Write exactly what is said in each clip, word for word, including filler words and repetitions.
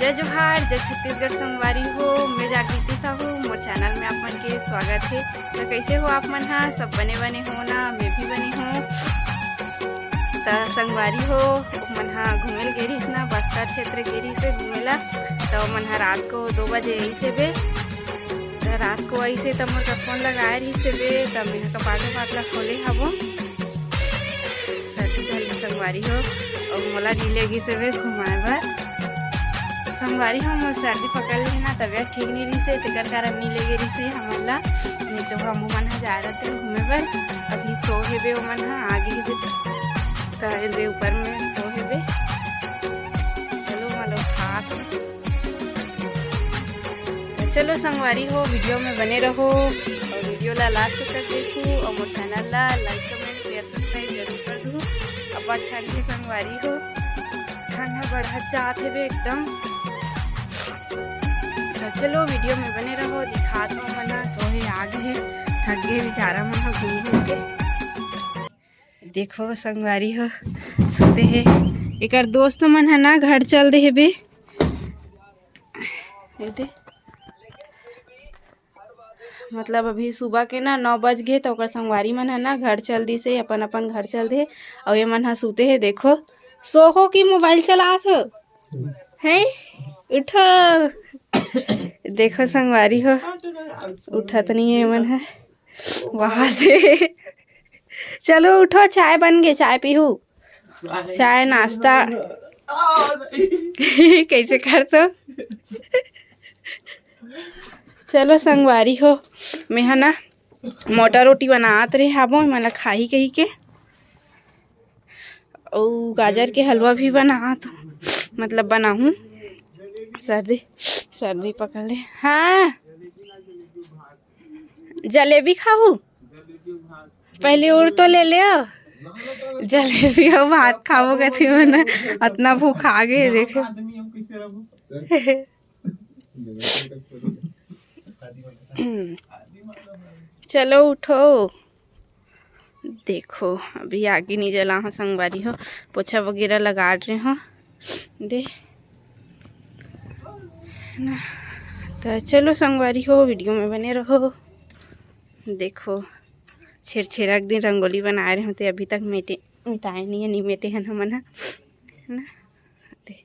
जय जोहार, जय छत्तीसगढ़ संगवारी हो। मैं जागृति साहू, मोर चैनल में आप मन के स्वागत हे। तो कैसे हो आप मन हा? सब बने बने हो ना? मैं भी बने हूँ। त संगवारी हो, मन हा घूमे ल गे रहिस ना, बस्तर क्षेत्र गे रहिस हे घूमे ला। त मन हा रात को दो बजे आइस हे बे। त रात को आइस हे त मोर का फोन लगाए रहिस हे बे, त मैं हा कपाट वपाट ला खोले हवो। सर्दी धर ले संगवारी हो, अउ मोला नी ले गिस हे बे घुमाए बर। संगवारी हो, मोर सर्दी पकड़ ले ना, तबीयत ठीक नी रहिस हे, तेकर कारण नी ले गे रहिस हे हमन ला। नहीं तो हमू मन हा जाए रहते घूमे बर। अभी सो हे बे, ओमन हा आगे हे बे, त एदे ऊपर में सो हे बे। चलो, मतलब खात तो चलो संगवारी हो, वीडियो में बने रहो अउ वीडियो ला लास्ट तक देखो अउ मोर चैनल ला लाइक, कमेंट, शेयर, सब्सक्राइब जरूर कर दू। अब ठंड के संगवारी हो, ठंड ह बढ़त जात हे बे एकदम। तो चलो वीडियो में बने रहो, दिखात हो मन ह, सोहे आगे हे, थक गे बेचारा मन ह घूम घूम के। देखो संगवारी हो, सुते हे। एकर दोस्त मन ह ना घर चल दे हे बे। ये दे। मतलब अभी सुबह के ना नौ बज गे, त ओकर संगवारी मन ह ना घर चल दिस हे, अपन अपन घर चल दे हे। अउ ये मन ह सुते हे। देखो, सोहो की मोबाइल चलात हो, हैं? उठो। देखो संगवारी हो, उठत नहीं है मन है वहां से। चलो उठो, चाय बन गए, चाय पीहू, चाय नाश्ता। कैसे कर तो? चलो संगवारी हो, मैं हा ना मोटा रोटी बनात रहे हाबो, मन ला खाही कही के। अउ गाजर के हलवा भी बनात, मतलब बनाहूँ। सर्दी, सर्दी पकड़ ले। हाँ, जलेबी खाहू? पहले उड़ तो ले ले। जलेबी अउ भात खाबो कथे मन, अतना भूख आ गे देखे। चलो उठो। देखो, अभी आगी नहीं जला हो संगवारी हो, पोछा वगैरह लगा रहे हो। दे ना, तो चलो संगवारी हो, वीडियो में बने रहो। देखो, छेरछेरा के दिन रंगोली बनाए रहे हो, ते अभी तक मिटे, मिटाए नहीं है, नहीं मिटे हैं हमन ह, है ना। दे,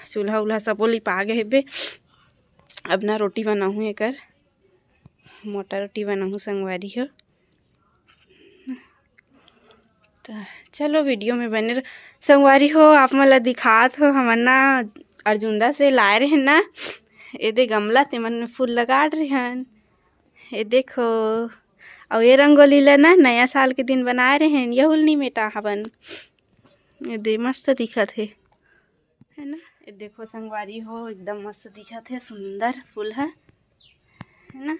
चूल्हा उल्हा सबो लिपा गे हेबे। अब ना रोटी बनाहूँ एकर, मोटा रोटी बनाहूँ संगवारी हो। त चलो वीडियो में बने रह-, संगवारी हो, आप मन ला दिखात हो, हमन ना अर्जुंदा से लाए रहे ना, एदे गमला, तेमन में फूल लगा रहे हन। ये देखो, अउ ये रंगोली ला ना नया साल के दिन बनाए रहे हन, यहू ल नी मेटा हवन। ये दे मस्त दिखत हे, है ना। ये देखो संगवारी हो, एकदम मस्त दिखत हे, सुंदर फूल है, है ना।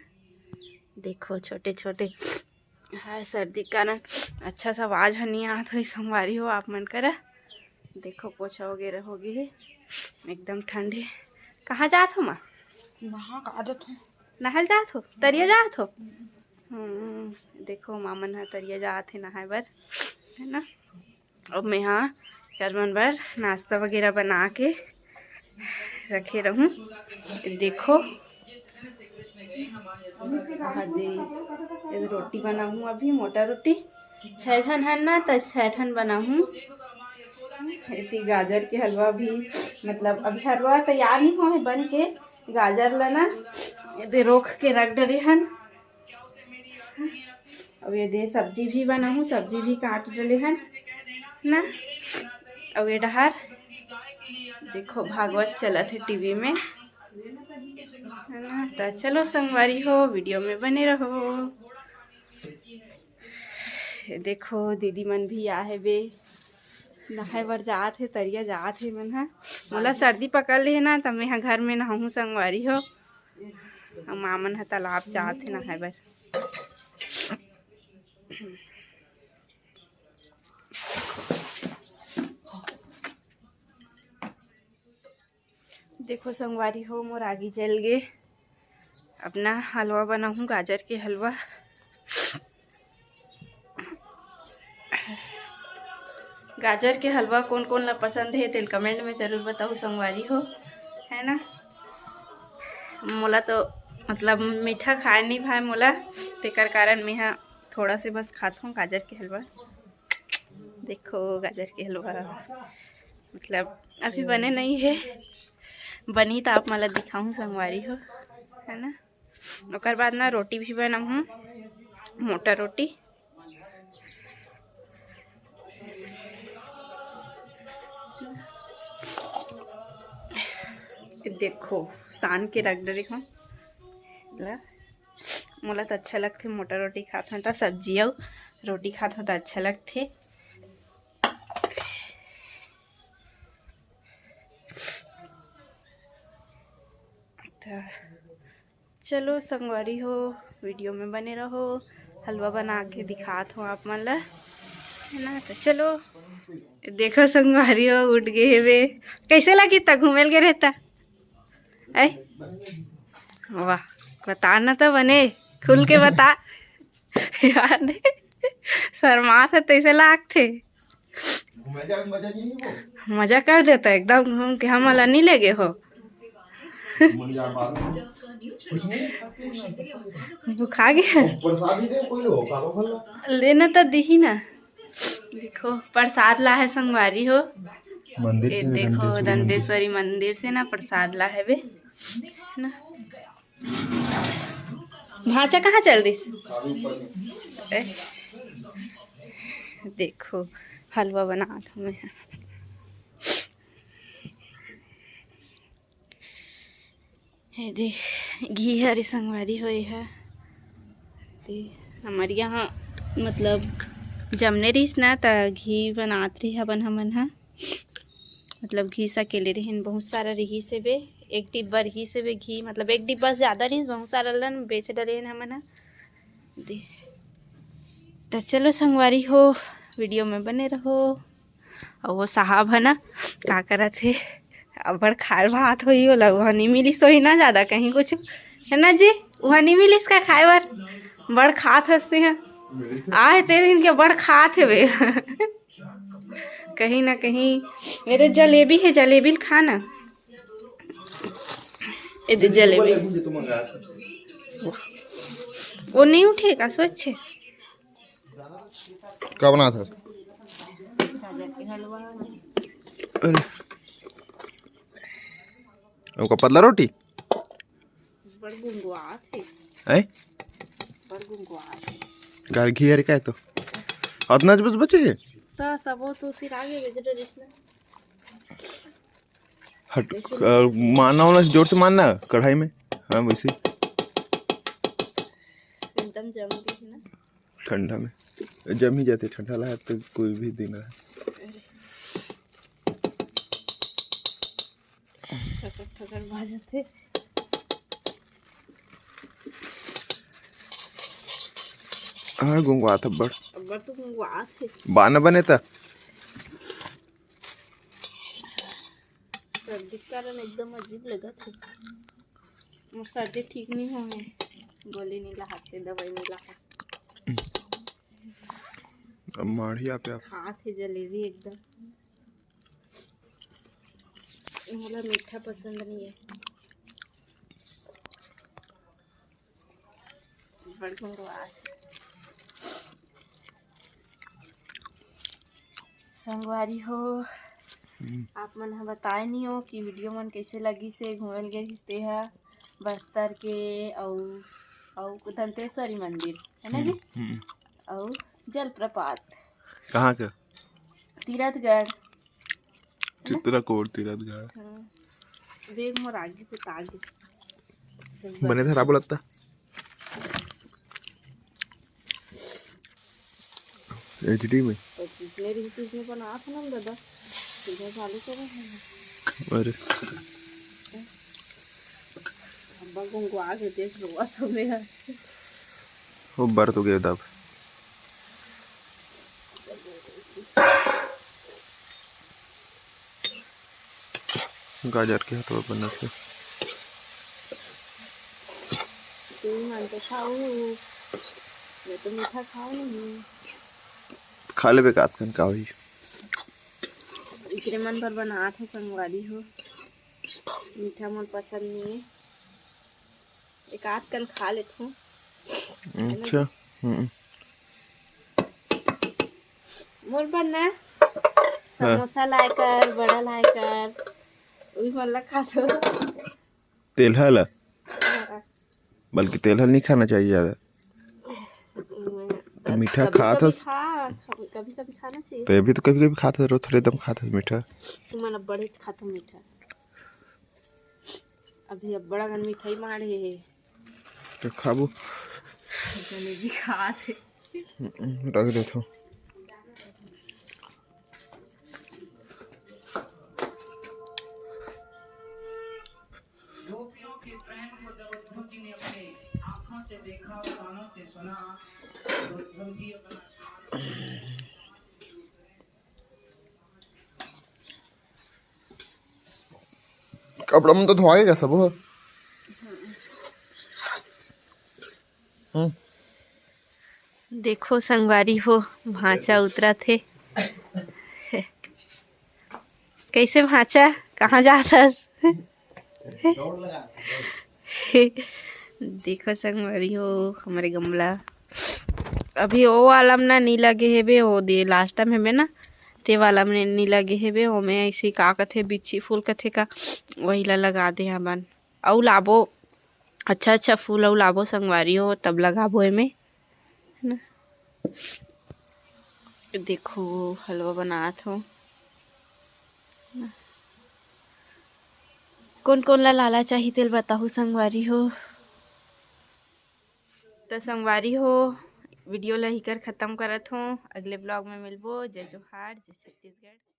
देखो छोटे छोटे, हाय सर्दी के कारण अच्छा सा आवाज ह नहीं आत होई संगवारी हो आप मन करा। देखो पोछा वगैरह हो गई है, एकदम ठंड है। कहाँ जात हो माँ? नहा का आदत है। नहाल जात हो, तरिया जात हो। हम्म, देखो मामन ह तरिया जात हे नहाए बर, है ना। अब मैं हा कर मन बर नाश्ता वगैरह बना के रखे रहूँ। देखो, हाँ दे, ये रोटी बनाहूँ अभी, मोटा रोटी। छह ठन हन ना, त छह ठन बनाहूँ। एती गाजर के हलवा भी, मतलब अभी हलवा तैयार नहीं हुआ है बन के, गाजर ला ना ये दे रोक के रख डरे हन। अब ये दे सब्जी भी बनाहूँ, सब्जी भी काट डले हन ना। अब ये डहार देखो भागवत चलत है टीवी में, है ना। तो चलो संगवारी हो, वीडियो में बने रहो। ये देखो दीदी मन भी आ है बे, नहाए बर जात हे, तरिया जात हे मन ह। मोला सर्दी पकड़ ले ना, त मैं ह घर में नहाहूँ संगवारी हो। अउ मामन ह तालाब जात हे नहाए बर। देखो संगवारी हो, मोर आगी जल गे। अपना हलवा बनाहूँ, गाजर के हलवा। गाजर के हलवा कोन कोन ला पसंद हे, तेन कमेंट में जरूर बताहू संगवारी हो, है ना। मोला तो मतलब मीठा खाए नहीं भाए मोला, तेकर कारण मैं हा थोड़ा से बस खात हूँ गाजर के हलवा। देखो गाजर के हलवा मतलब अभी बने नहीं है, बनी तो आप मन ला दिखाहूँ संगवारी हो, है ना। ओकर बाद ना रोटी भी बनाहूँ, मोटा रोटी। देखो सान के रख डरे हूँ ला। मोला तो अच्छा लगथे मोटा रोटी खात हूँ, त सब्जी अउ रोटी खात हूँ त अच्छा लगथे। त चलो संगवारी हो, वीडियो में बने रहो, हलवा बना के दिखात हूँ आप मन ला, है ना। तो चलो देखो संगवारी हो, उठ गए हेबे। कैसे लगी त घूमेल गे रहता? ऐ वाह, बता ना तो बने, खुल के बता। यार शर्मात हे तैसे लागथे। मजा कर देता एकदम घूम के, हमला नहीं लेगे हो। वो खा गया। लेना तो दिही ना। देखो प्रसाद ला है संगवारी हो। मंदिर ये से देखो दंतेश्वरी मंदिर। दंतेश्वरी मंदिर से ना प्रसाद ला है बे, है ना। भांचा कहाँ चल दिस? ए, देखो हलवा बनात हूँ मैं। हे दे, घी हरे संगवारी हो, एहा दे, हमर यहाँ मतलब जमने रहिस ना, त घी बनात रही हवन हमन ह, मतलब घी सकेले रहिन, बहुत सारा रहिस हेबे, एक डिब्बा रहिस हेबे घी, मतलब एक डिब्बा से ज़्यादा रहिस, बहुत सारा लन बेच डरे हन हमन ह दे। त चलो संगवारी हो, वीडियो में बने रहो। अउ वो साहब है ना, का करत हे, अब्बड़ खाए भात होई ओला, वहाँ नहीं मिलिस होही ना ज़्यादा कहीं कुछ, है ना जी? वहाँ नहीं मिलिस का खाए बर? बड़ खात हंसते हैं, आए तेरे दिन के बड़ खात हे बे। कहीं ना कहीं मेरे जलेबी है, जलेबी खा ना। ए दे जलेबी, वो नहीं उठेगा, सोचे। का बनात हे? अरे, ओका पतला रोटी? बड़ गुंगुआत हे। हैं? बड़ गुंगुआत हे। घर घी हरे का हे तो? अतना ज बस बचे हे? त सबो तो सिरा गे बे, जरा जिसने। हट, अ, मारना वाला जोर से मारना कढ़ाई में। हाँ, वैसे ही। एकदम जम गई है ना। ठंडा में जम ही जाते, ठंडा ला तो कोई भी दिन रहे। ठकर ठकर बाजत हे। हाँ, गुंगवात अब्बड़। अब्बड़ तो गुंगवात हे। बाना बने त। सर्दी के कारण एकदम अजीब लगत हे। मोर सर्दी ठीक नहीं होए, गोली नहीं लाहत हे, दवाई नहीं लाहत। अब माढ़ी आप, आप। खात हे जलेबी एकदम। मोला मीठा पसंद नहीं है। बड़ गुंगवा हे। संगवारी हो, हम्म। आप मन ह बताए नहीं हो कि वीडियो मन कैसे लगिस हे, घूमे ल गे रहिस तेहा बस्तर के, अउ, अउ धंतेश्वरी मंदिर, है ना जी? हम्म, हम्म। अउ जलप्रपात। कहाँ के? तीरथगढ़। चित्रकोट तीरथगढ़। हाँ। देख मोर आगी पे तागी। बने धरा बोलता। एचडी में। तो जिसने रही थी, इसने बना था ना दादा। सीधा चालू करो। अरे। अब्बा गुंगवा के देख लो, सब मेरा। वो बर तो गए दब। गाजर के हलवा बनत हे। तुम मन तो खाओ, मैं तो मीठा खाओ नहीं। खा लेबे का, आजकल का होई। एकरे मन बर बनात हो संगवारी हो, मीठा मोर पसंद नहीं है, एक आध कन खा लेथों। अच्छा। हम्म। मोर बर ना समोसा लाए कर, बड़ा लाए कर, उही मन ला खाथों। तेलहा ला? हाँ। बल्कि तेलहा नहीं खाना चाहिए ज्यादा। तो मीठा कभी खात कभी हस। खा, कभी कभी खाना चाहिए। तो अभी तो कभी कभी खात हस, रोज थोड़े दम खात हस मीठा। तुमन अब बड़े खाथो मीठा। अभी अब बड़ा गन मिठाई मारे हे। तो खाबो। जलेबी खात हे। हम्म, रख देथों। कपड़ा मन तो धोआ गया सब हो। हम्म। देखो संगवारी हो, भांचा उतरत हे। कैसे भांचा, कहाँ जात हस? देखो संगवारी हो, हमर गमला अभी ओ वाला में ना नी लगे हेबे, ओ दे लास्ट टाइम हेबे ना, ते वाला में नी लगे हेबे। ओमे ऐसे का कथे, बिच्छी फूल कथे का, वही ला लगा दे हवन। अउ लाबो, अच्छा अच्छा फूल अउ लाबो संगवारी हो, तब लगाबो एमे, है ना। देखो हलवा बनात हो, कोन कोन ला लाला चाही तेल बताहू संगवारी हो। तो संगवारी हो, वीडियो ला हिकर खत्म करत हो, अगले ब्लॉग में मिलबो। जय जोहार, जय छत्तीसगढ़।